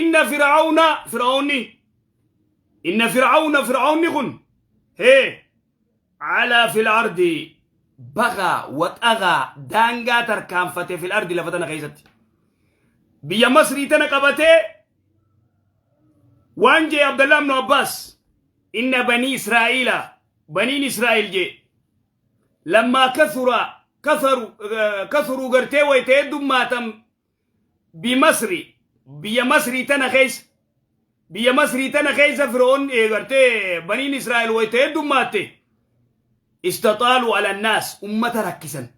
Inna fir'aawna fir'aawni, inna fir'aawna fir'aawni kun hee calaa fil ardi bagaa wa xagaa, daangaa tarkaanfate, fil ardi lafa tana keessatti biyya Masrii tana qabatee. Waan jee Abdallah ibnu Abbaas, inna banii Israa'iila, baniin Israa'il jee, lammaa kasura kasaru kasuruu gartee wayta heddummaatan bimasri biyya Masrii tana keessa, biyya Masrii tana keessa Fir'oon gartee baniin Israa'el wayta heddummaatte, istaxaaluu ala naas, ummata rakkisan.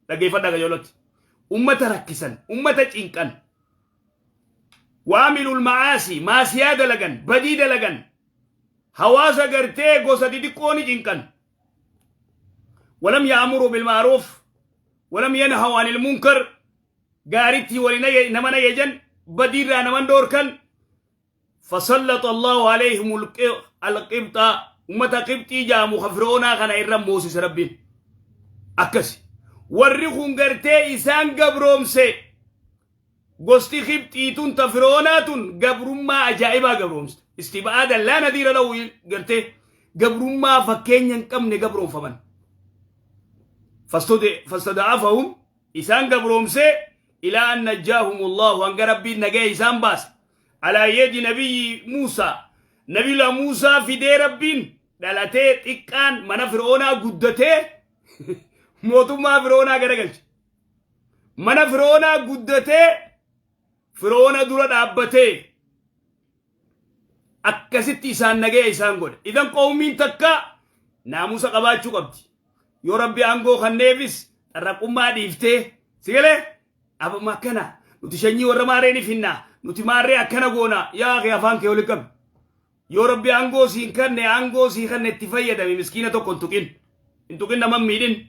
Dhaggeeffadhaa qajeeloti. Ummata rakkisan, ummata cinqan, waamilul ma'aasi, maasiyaa dalagan, badii dalagan, hawaasa gartee gosa xixiqqoo ni cinqan. Walam ya'muru bilma'ruuf walam yanhaw anil munkar, gaaritti wali nama nayejan, badiirraa naman dhoorkan. Fasallaxa Allahu alayhim alqibxa, ummata Qibxii jaamu ka Fir'oonaa kana irra moosise Rabbiin. Akkasi warri kun gartee isaan gabroomse. Gosti Qibxii tun ta Fir'oonaa tun gabrummaa ajaa'ibaa gabroomste. Istibaadan laa nadiira lahu, gartee gabrummaa fakkeenya hin qabne gabroomfaman. Fastada'afahum, isaan gabroomsee, ilaa an najjaahum Allahu, hanga Rabbiin nagaya isaan baase, alaa yadi nabiyyi Muusaa, nabiyullah Muusaa fidee. Rabbiin dhalatee xiqqaan mana Fir'oonaa guddatee mootummaa Fir'oonaa garagalche. Mana Fir'oonaa guddatee Fir'oona dura dhaabbatee akkasitti isaan nagaya isaan godhe. Idan qawmiin takka naamusa qabaachuu qabdi. Yoo Rabbi aangoo kanneefis xarraqummaa dhiiftee sigalee abama akkana nuti shanyii warra maarree ni finna, nuti maarree akkana goona, yaa kee afaan kee oli qabi. Yoo Rabbi aangoo siin kanne, aangoo sii kanne itti fayyadami. Miskiina tokko hin tuqin, hin tuqin, nama miidhin,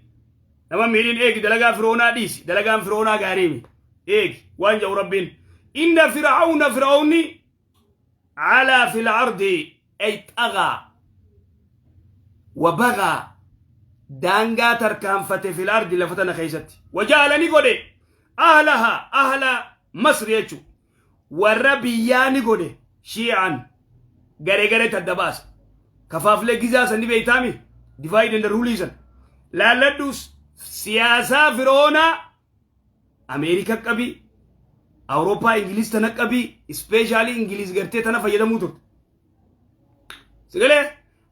nama miidhin. Eegi, dalagaa Firoonaa dhiisi. Dalagaan Firoonaa gaarii eegi. Waan jedhu Rabbiin, inna fir'aawna fir'aawni calaa fil ardi ay xagaa wa bagaa, daangaa tarkaanfate, fil ardi lafa tana keessatti, wajaala ni godhe, ahlaha, ahla Masri jechu, warra biyyaa ni godhe, shii'an garee garee tadda baasa. Kafaaflee gizaa san ni beeytaami, divide and rule san laalladhu. Siyaasaa Firoonaa Ameerika qabi, Awurooppaa, Ingiliz tana qabi, especially Ingiliz gartee tana fayyadamuu turte. Sigalee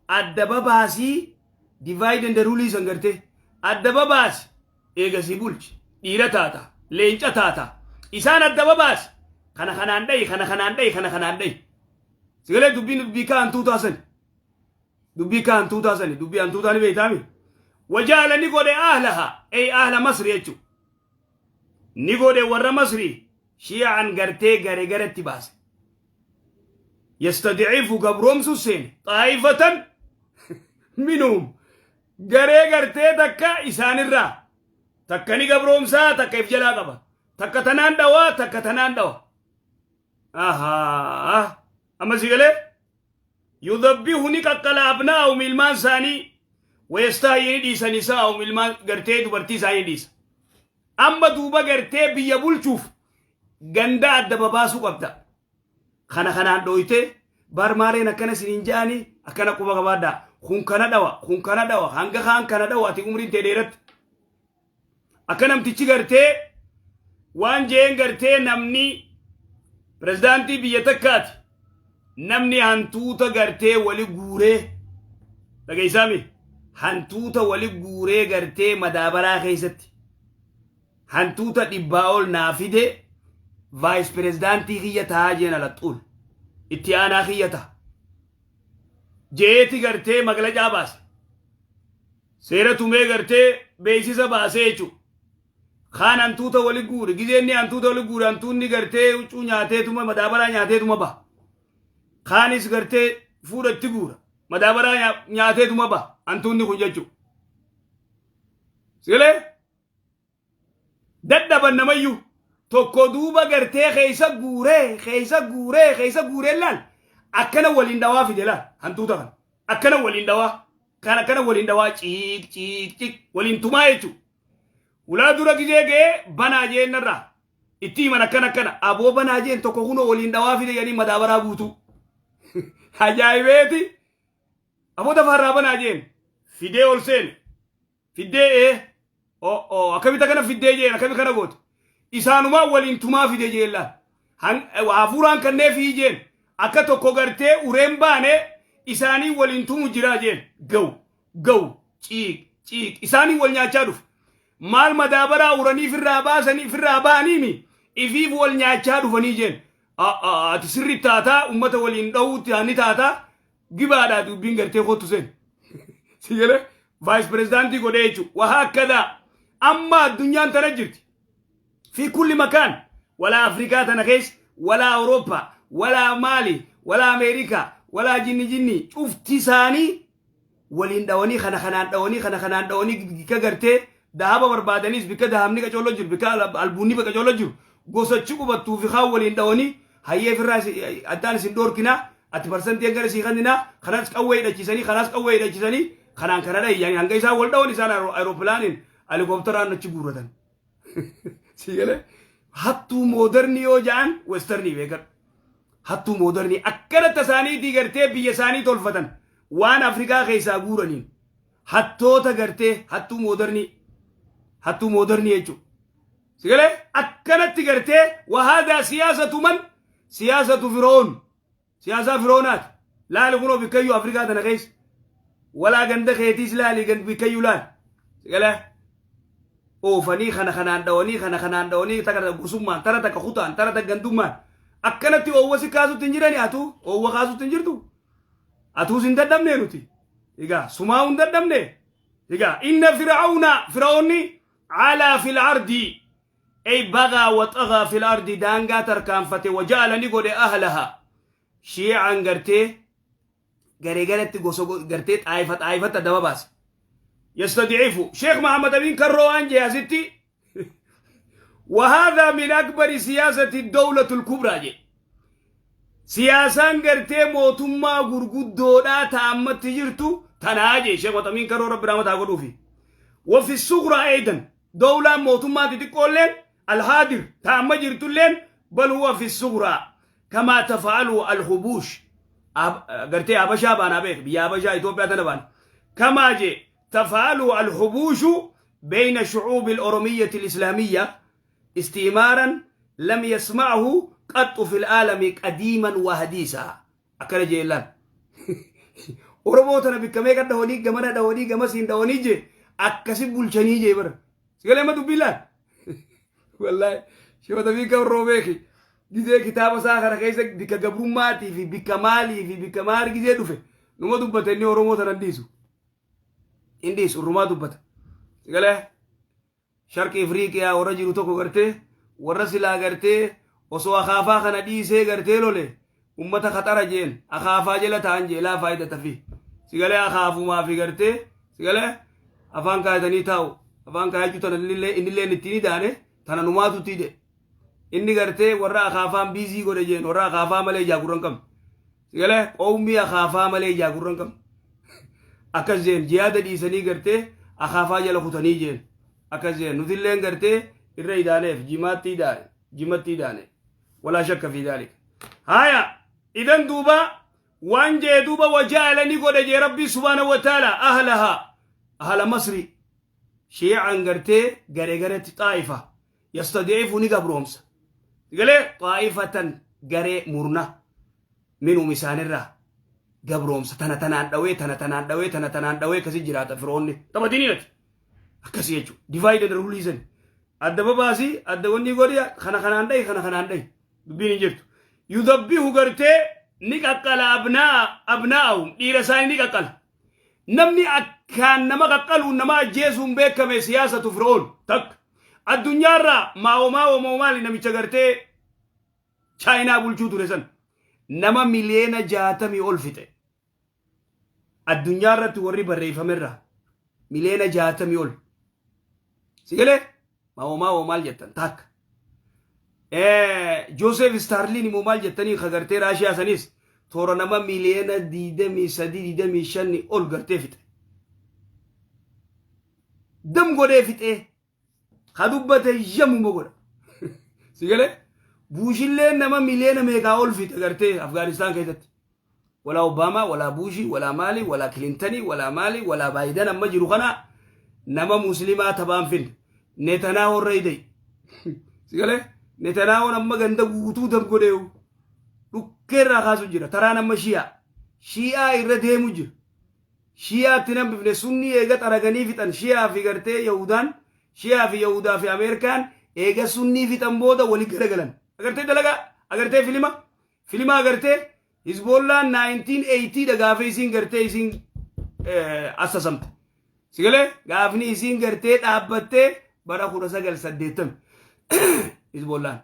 adda babaasii divide and rule san gartee adda babaasi, eegasii bulchi. Dhiira taata, leenca taata. Isaan adda babaasi, kana kanaan dhayi, kana kanaan dhayi, kana kanaan dhayi. Sigalee dubbiin dubbii kaa hantuutaa sani, dubbii kaa hantuutaa sani, dubbii hantuutaa ni beeytaami. Wajaala ni godhe, ahlaha ey ahla Masri jechu, ni godhe warra Masri shi'an gartee gare garetti baase. Yastadciifu gabroomsu seene, xaa'ifatan minhum, garee gartee takka isaanirraa takka ni gabroomsaa, takka if jalaa qaba, takka tanaan dhawaa, takka tanaan dhawa. Ahaa, amma si galee. Yudabbihu ni qaqqala, abnaa'ahum ilmaan isaanii, wayastaahyii ni dhiisa, nisaa'ahum ilmaan gartee dubartii isaanii dhiisa. Amma duuba gartee biyya bulchuuf ganda adda babaasuu qabda. Kana kanaan dhooyte bar maareen akkana isiniin je'anii akkana quba qabaadhaa. Kun kana dhawa, kun kana dhawa, hanga kaan kana dhawa ati umriin tee dheeratti. Akka namtichi gartee waan jeen gartee namni pirezidaantii biyya takkaati, namni hantuuta gartee wali guuree, dhageessaami, hantuuta wali guuree gartee madaabaraa keessatti hantuuta 100 ol naa fide, vice pirezidaantii kiyya tahaa jeen, alaxuul itti aanaa kiyya taha jeeti gartee maglacaa baase, seera tumee gartee beeksisa baasee jechuudha. Kaan hantuuta wali guure, gizeenni hantuuta wali guure, hantuunni gartee huccuu nyaateetuma madaabaraa nyaateetuma baha. Kaanis gartee fuudhatti guura, madaabaraa nyaateetuma baha hantuunni kun jechuudha. Sigalee dadhaban namayyuu tokko duuba gartee keessa guuree, keessa guuree, keessa guuree laal akkana waliin dhawaa fide. Laal hantuuta kana akkana waliin dhawaa kan akkana waliin dhawaa, ciik ciik ciik waliin tumaa jechuudha. Ulaa dura gizee ga'ee banaa jeennarraa Itti himan akkana akkana aboo banaa jeen tokko kunoo waliin dhawaa fide jedhanii madaabaraa guutuu. Ajaa'ibeeti. Aboo dafaarraa banaa jeen fidee ol seene. Fiddee ee o akkamitti akkana fiddee jeen akkami kana goote. Isaanumaa waliin tumaa fide jeen laal. Hafuuraan kannee fi jeen akka tokko gartee ureen baane isaanii waliin tumu jiraa jeen gawu gawu ciiq ciiq isaanii wal nyaachaa dhufe. Maal madaabaraa uranii firraa baasanii firraa ba'aniimi ifiif wal nyaachaa dhufanii jeen. Ati sirri taataa ummata waliin dha'uutti ni taataa gibaadhaa dubbiin gartee kottu seen. Si galee vice presidentii godhee jechuudha. Wahaakkadaa amma addunyaan tana jirti. في كل مكان، ولا أفريقيا tana keessa، ولا أوروبا، ولا مالي، ولا أمريكا، ولا jinni jinni cufti isaanii waliin dhawanii kana kanaan dhawanii kana kanaan dhawanii bikka gartee dahaba barbaadanis bikka dahabni qacooloo jiru, bikka albuunni qacooloo jiru gosachi qubattuu fi kaan waliin dhawanii hayyee firraa addaan isin dhoorkinaa, ati parsantii hangana sii kanninaa, kanas qawwee hidhachiisanii, kanas qawwee hidhachiisanii, kanaan kana dhahi hanga isaan wal dhawan isaan aeropilaaniin helikoophteraan achi guurratan. Si galee hattuu modernii yoo ja'an westernii beekan. Hattuu modernii akkanatti isaaniitii gartee biyya isaanii tolfatan waan Afrikaa keessaa guuraniin hattoota gartee hattuu modernii, hattuu modernii jechuudha. Si galee akkanatti gartee وهذا سياسة من؟ سياسة فرعون، siyaasaa firoonaati. Laali kunoo bikkayyuu Afrikaa tana keessa. Walaa ganda keetiis laali bikkayyuu laali. Si galee oofanii kana kanaan dhawanii kana kanaan dhawanii takka gosummaan, tara takka kutaan, tara takka gandummaan akkanatti oowwa si kaasutti hin jirani. Atuu oowwa kaasutti hin jirtu, atuus hin dadhabne. Nuti egaa sumaa hin dadhabne. Egaa إن فرعون fir'aunni علا في الأرض أي بغى وطغى في الأرض daangaa tarkaanfate. وجعل ni godhe أهلها شيعا gartee garee garetti gosa gartee xaayifa xaayifatti adda baase. يستضعف شيخ محمد أمين كروان جي وهذا من أكبر سياسة الدولة الكبرى جي siyaasaan gartee mootummaa gurguddoodhaa ta'ammatti jirtu tanaa jee Sheekh Maxamiin karoo rabbi rahmataa godhuufi. وفي الصغرى أيضا دولة mootummaa xixiqqoolleen الحاضر ta'amma jirtulleen بل هو في الصغرى كما تفعل الحبوش gartee Habashaa baanaa beek, biyya Habashaa Itoophiyaa tana baana, كما jee تفعل الحبوش بين شعوب الأورومية الإسلامية استعمارا لم يسمعه قط في العالم قديما وحديثا. Akkana jeellaan Oromoo tana bikka meeqa dhahanii gamana dhahanii gamasiin dhahanii jee akkasi bulchanii jee bara sigalee ma dubbii laal. Wallaahi shibata fi kabroo beeki gizee kitaaba isaa kana keessa bikka gabrummaatii fi bikka maalii fi bikka maal gizee dhufe numa dubbata. Inni Oromoo tana hin dhiisu, hin dhiisu, urrumaa dubbata. Sigalee sharqi Ifriiqiyaa warra jiru tokko gartee warra silaa gartee osoo akaafaa kana dhiisee gartee lole ummata kaxara jeen akaafaa jala ta'an jee laa faayidata fi sigalee akaafumaa fi gartee sigalee afaan kaayatanii taa'u afaan kaayachuu tana innillee ittiin idaane tana numaatu tiide inni gartee warra akaafaan biizii godhe jeen warra akaafaa malee ijaa gurran qabne sigalee qawmii akaafaa malee ijaa gurran qabne akkas jeen jihaada dhiisanii gartee akaafaa jala kutanii jeen akkas jeen nutilleen gartee irra idaaneef jimaatti idaane, jimatti idaane, ولا شك في ذلك. هايا إذن دوبا waan jee duuba وجعل ni godhe jee rabbii سبحانه وتعالى أهلها أهل مصر شيعا gartee garee gareetti طائفة يستضعف ni gabroomsa galee طائفة garee murna منهم isaanirraa gabroomsa tana tanaan dhawee tana tanaan dhawee tana tanaan dhawee akkasi jiraata. Firoonni taphatiniinati akkasi jechuudha. Divide and rule sani adda babaasii adda wanni godhi kana kanaan dhahi kana kanaan dhahi dubbiin hin jirtu. يذبح gartee ni qaqqala أبناءهم dhiira isaanii ni qaqqala. Namni akkaan nama qaqqaluun nama ajjeesuun beekame siyaasatu Fir'oon takka addunyaarraa maa'oo maa'oo moo maali namicha gartee Chaayinaa bulchuu ture san nama 60 miliyoona ol fixe. Addunyaa irratti warri barreeffamerraa 60 miliyoona ol si galee maa'oo maa'oo maal jettan takka. Joosef Staarliin immoo maal jettanii ka gartee Raashiyaa sanis toora nama 23 miliyoona 25 ol gartee fixe. Dam godhee fixee ka dubbate yammuma godha. Si galee? Buushillee nama miliyoona meeqaa ol fixe gartee Afgaanistaan keessatti. Walaa Obaamaa, walaa Buushii, walaa Maali, walaa Kilintanii, walaa Maali, walaa Baayidan amma jiru kana nama Muslimaa taphaan finne. Netanyahu irra hidhe. Si galee? Netanyahuun amma ganda guutuu dam godheewu. Dhukkee irraa kaasu jira. Taraan amma Shi'aa. Shi'aa irra deemu jira. Shi'aatti nan bifne. Sunnii eega xaraganii fixan, Shi'aa fi gartee Yahudaan, Shi'aa fi Yahudaa fi Ameerikaan eega sunnii fixan booda wali garagalan. Agartee dalagaa, agartee filima, filima agartee Hizboollaan 1980 dha gaafa isiin gartee isiin assasamte. Si galee? Gaafni isiin gartee dhaabbattee bara 1980 Hizboollaan.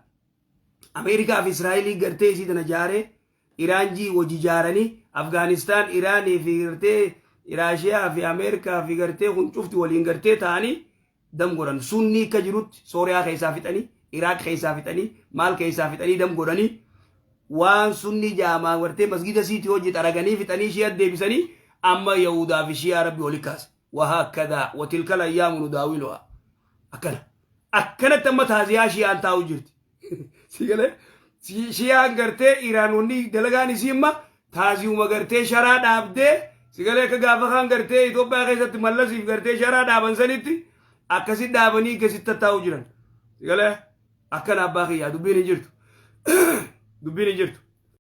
Ameerikaa fi Israa'elii gartee isii tana jaaree, Iraan jii wajji jaaranii, Afgaanistaan, Iraanii fi gartee Raashiyaa fi Ameerikaa fi gartee kun cufti waliin gartee ta'anii dam godhan. Sunnii akka jirutti Sooriyaa keessaa fixanii, Iraaq keessaa fixanii, maal keessaa fixanii dam godhanii, waan sunnii jaamaa gartee masgida siitii hojii xaraganii fixanii Shi'a deebisanii, amma Yahudaa fi Shi'aa Rabbi wali kaase. Wahaakkadaa watilkal ayyaamu nu daawiluhaa. Akkana. Akkanatti amma taaziyaa Shi'aan taa'u jirti. Si galee? Shi'aan gartee Iraan wanni dalagaan isii amma taaziyuma gartee sharaa dhaabdee, si galee, akka gaafa kaan gartee Itoophiyaa keessatti Mallasiif gartee sharaa dhaaban sanitti akkasi dhaabanii akkasitti tattaa'u jiran. Si galee? Akkana abbaa kiyyaa, dubbiin hin jirtu. Dubbiin hin jirtu.